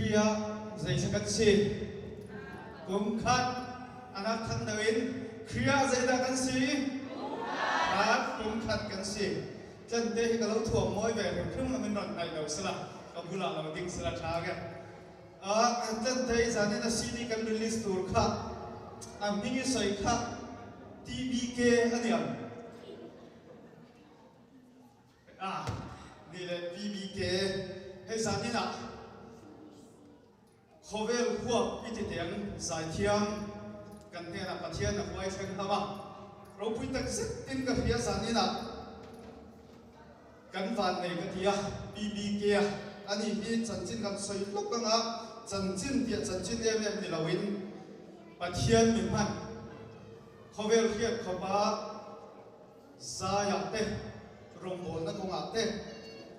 Khrih ah zeisa kan si? Pumkhat. Anak thang deuh in Khrih ah zeidah kan si? Pumkhat. Pumkhat kan si. Tlante hi ka lo thuam mawi ve hrimhrim lo min ron hnaih lo sila ka bulah lo ding sila tha ke. Tlante i zan in a CD kan release tur kha a hming i soi kha TBK aniang. Ah, ni le PBK hei zan in ah Khawvel huap i ti teng zaithiam kan hnenah Pathian a huai thleng hlauh a, ropui tak zet in ka hria zan in ah kan vannei ka ti a, PBK a ani hi chanchin kan sawi hlawk anga chanchin tiah chanchin em em ni lo in Pathian mi hman khawvel hriat khawpa Zaiah te, rawngbawlna kawngah te,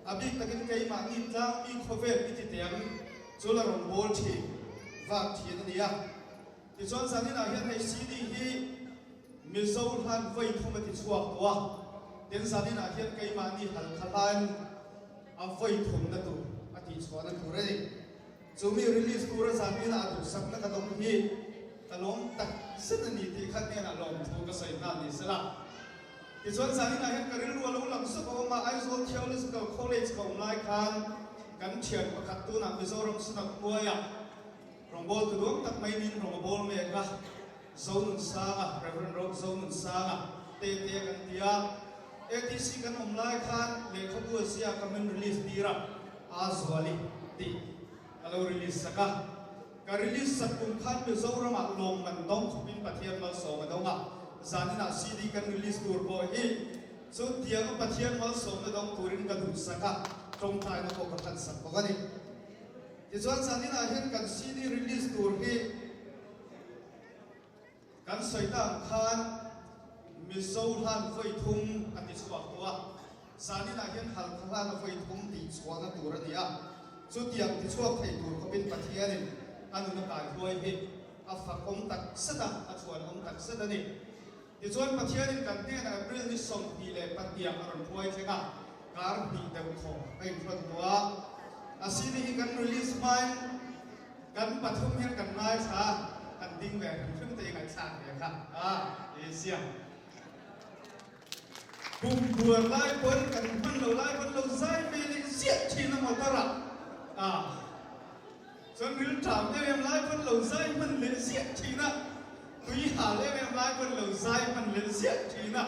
a bik takin keimahni tlangmi khawvel i ti teng chu la rawnbawl thin vak thin a ni a. Tichuan zaninah hian hei CD hi Mizo hlan vawi thum a ti chhuak tawh a, tin zaninah hian keimahni halkha hlain a vawi thumna tur a tihchhuahna tur a ni. Chu mi release tura zaninah a duhsakna ka dawng hi ka lawm tak zet a ni tih kha hnenah lawmthu ka sawi nghal ni sela. Tichuan zaninah hian ka rilru a lo lang sawk a awm a, Aizawl Theological College ka awm lai khan kan thian pakhat tunah Mizoram Synod hnuaiah rawngbawltu duang tak mai niin rawn a bawl mek a, Zonunsanga, Rev. Zonunsanga, Tete kan ti a. ATC kan awm lai khan lehkhabu a ziak a min release tir a, aa zuali tih ka lo release sak a. Ka release sak kum khan Mizoramah lawmman dawng khawpin Pathian malsawm a dawng a, zaninah CD kan release tur pawh hi chu tianga Pathian malsawmna dawng turin ka duh sak a, tawngtaina pawh ka hlan sak bawk a ni. Tichuan zaninah hian kan CD release tur hi Kan sawi ta ang khan Mizo hlan vawi thum a ti chhuak tawh a, zaninah hian Halkha hlan a vawi thum tih chhuahna tur a ni a, chutiang ti chhuak thei tur khawpin Pathianin a nun a kai hluai hi a fakawm tak zet a, a chhuanawm tak zet a ni. Tichuan Pathianin kan hnenah April ni 22 a rawn hruai thleng a, kar hnih deuh thaw a inhrawn tawh a, a CD hi kan release hmain, Kan pathum hian kan ngaithla a, kan ding ve hrim hrim te i ngaihthlak ve kha a i siam. Kum buar lai pawn kan hman lo lai pawn lo zai ve leh ziah thin a motor ah a, chuan rilṭam em em lai pawn lo zai hman leh ziah thin a, tui hal em em lai pawn lo zai hman leh ziah thin a,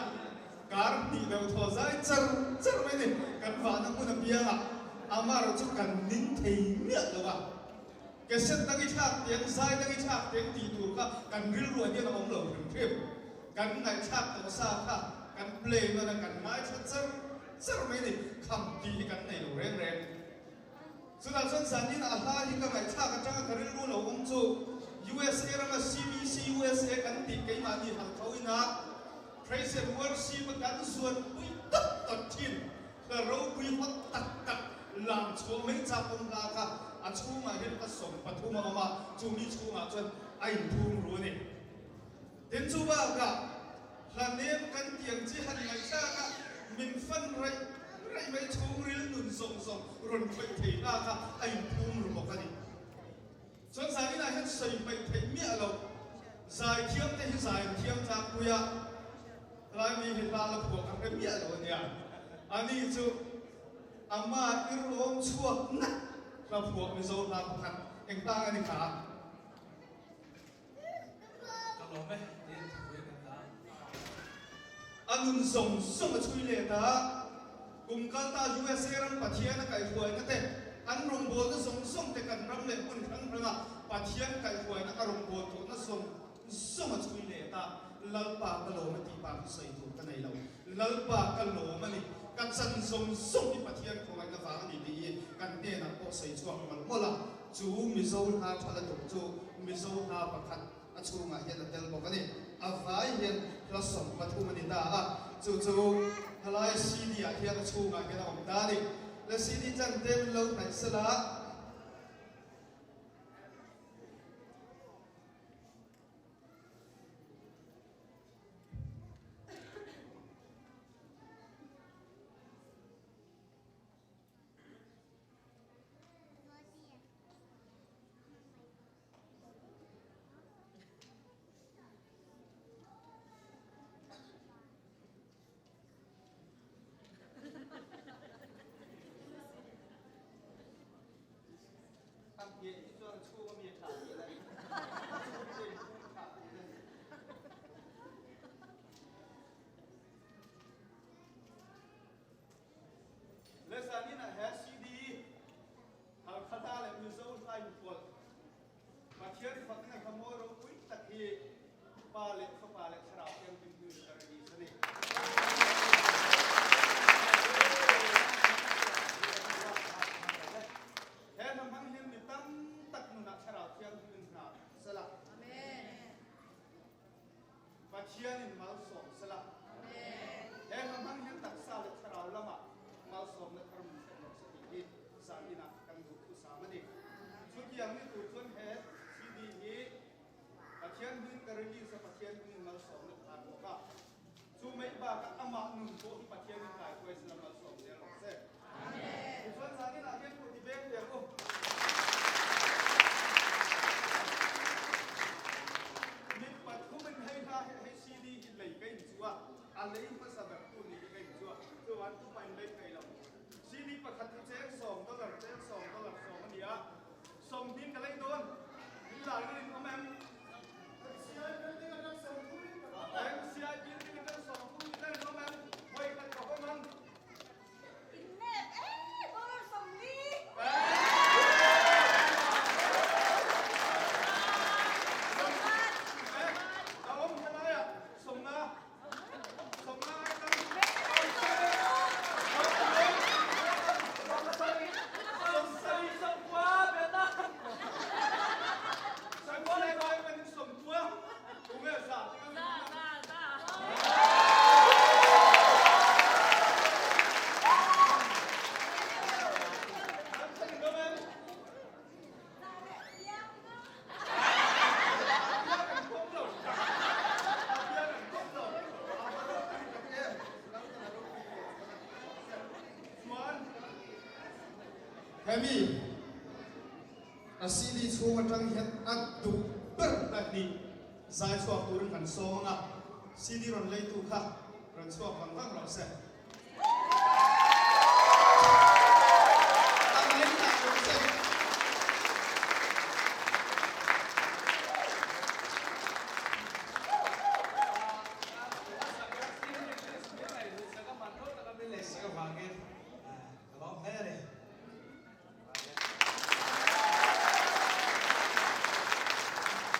kar hnih deuh thaw zai char char mai ni kan vahna hmun apiangah amaherawh chu kan ning thei miah lo a. Cassette dang i thlak teng, zai dang i thlak teng tih tur kha kan rilruah hian a awm lo hrim hrim. Kan ngaihthlak tawh sa kha kan play nawn a, kan ngaithla char char mai ni, kham tih hi kan nei lo reng reng. Chutah chuan zanin a hla hi ka ngaihthlak atanga ka rilru lo awm chu USA rama CBC USA kan tih keimahni halkho ina Praise and Worship a kan zuanpui tak tak thin. Hla ropui hawt tak tak lang chhuah mai chak awm hla kha a chhungah hian hla 13 a awm a, chumi chhungah chuan a inphum ru a ni. Tin chu bakah hla nem kan tiang chi han ngaihthlak a, min fan raih raih mai chhungril nun zawng zawng rawn khawih thei hla kha a inphum ru bawk a ni. Chuan zaninah hian sawi hmaih theih miah loh, zaithiam te hi zai thiam tlangpui a, Laimi hi hla la phuah ka hre miah lo a nia. Ani chu ama irawm chhuak ngat hla phuah Mizo hla pakhat eng tang a ni kha? Ka lawm e, tiin thupui kan dah a. A nun zawng zawng a chhui let a, kum kalta USA ram Pathian a kaihhruaina te, an rawngbawlna zawng zawng te kan ram leh hmun hrang hranga Pathian kaihhruaina a rawngbâwl tawhna zawng zawng a chhui let a, Lalpa ka lawm a tih bak hi sawi tur ka nei lo. Lalpa ka lawm a ni, ka chan zawng zawng hi Pathian khawngaihna vang a ni tih hi kan hnenah pawh sawi chhuak mawlh mawlh a, chu Mizo hla tha la tuk chu Mizo hla pakhat a chhungah hian a tel bawk a ni. A vai hian hla 30 a ni ta a, chu chu helai CD ah hian a chhungah hian a awm ta a ni. La CD chan te min lo hnaih sela. ngheh hi chuan a chhung ami a tha tihna a ni. A chhung chu a inhung tha tihna a ni. Le zanin ah he CD Halkhatha leh Mizo hla inpawlh Pathian fakna kha mawi ropui tak hi Pa leh Fapa leh Thlarau Thianghlim hnuin ka release a ni. He hna hmang hian mi tam tak nunah Thlarau Thianghlim in hna sela. Pathianin malsawm sela. He hna hmang hian taksa leh thlarau lamah malsawmna thar min thlen rawh se tih hi zan inah kan duh thusam a ni. Chutiang ni tur chuan he CD hi Pathian hming ka release a, Pathian hmingin malsawmna thar bawk a. Chu mai bakah amah nun pawh hi Pathianin kaihruai sela malsawm zel rawh se. Tichuan zan inah hian kut i beng ve ang u. Mit pathumin hei hla hi hei CD hi lei ka in chu a, a lei hmasa ber tu ni hi ka in chu a, chuan tumah in lei thei lo. CD pakhat hi cheng sawm dollar, cheng sawm dollar sawm a ni a, 20 ka lei dawn. Min lar ngawt in awm em? MCI building atang 30 in ka MCI building atang 30 in ka in awm em? Vawi khat ka hawng ang. In nep e, dollar 40. A awm helai ah 50. 50 ai tam. Hemi a CD chhung atang hian a duh ber pahnih zai chhuak turin kan sawm ang a, CD rawn leitu kha rawn chhuak vang vang rawh se.